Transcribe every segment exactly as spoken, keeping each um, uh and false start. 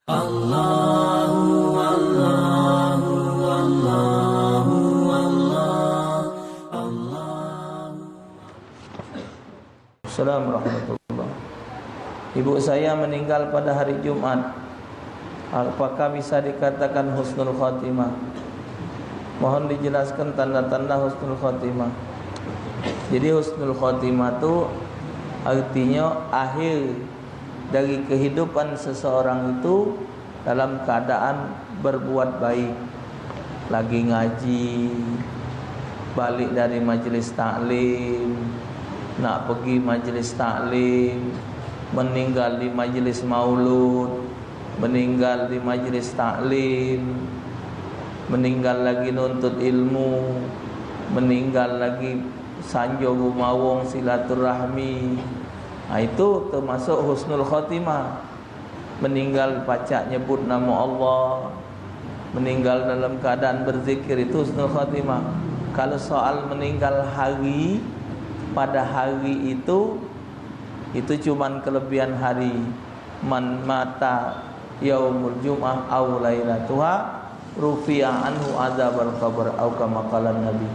Allahu, Allahu, Allahu, Allah, Allahu. Assalamualaikum warahmatullahi. Ibu saya meninggal pada hari Jumat. Apakah bisa dikatakan husnul khotimah? Mohon dijelaskan tanda-tanda husnul khotimah. Jadi husnul khotimah tu artinya akhir dari kehidupan seseorang itu dalam keadaan berbuat baik, lagi ngaji, balik dari majlis taklim, nak pergi majlis taklim, meninggal di majlis maulud, meninggal di majlis taklim, meninggal lagi nuntut ilmu, meninggal lagi sanjo rumah wong silaturahmi. Ha, itu termasuk husnul khotimah. Meninggal pacak nyebut nama Allah, meninggal dalam keadaan berzikir, itu husnul khotimah. Kalau soal meninggal hari, pada hari itu, itu cuman kelebihan hari. Man mata yaumul jum'ah au lailatuha rufi'a anhu adzabal qabr, au kama qalan Nabi.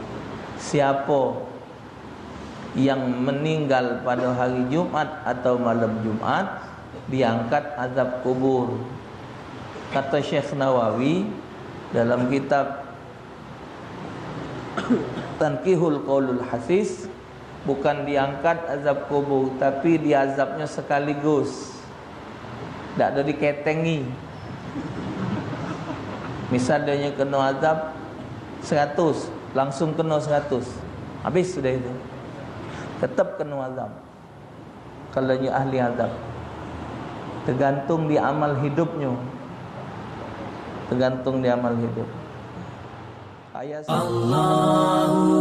Siapa yang meninggal pada hari Jumat atau malam Jumat, diangkat azab kubur. Kata Syekh Nawawi dalam kitab Tanqihul Qaulul Hasis, bukan diangkat azab kubur, tapi diazabnya sekaligus. Dak ada diketengi. Misal dia kena azab seratus, langsung kena seratus. Habis sudah itu. Tetap kena azab. Kalau dia ahli azab. Tergantung di amal hidupnya. Tergantung di amal hidup. Ayat Allahu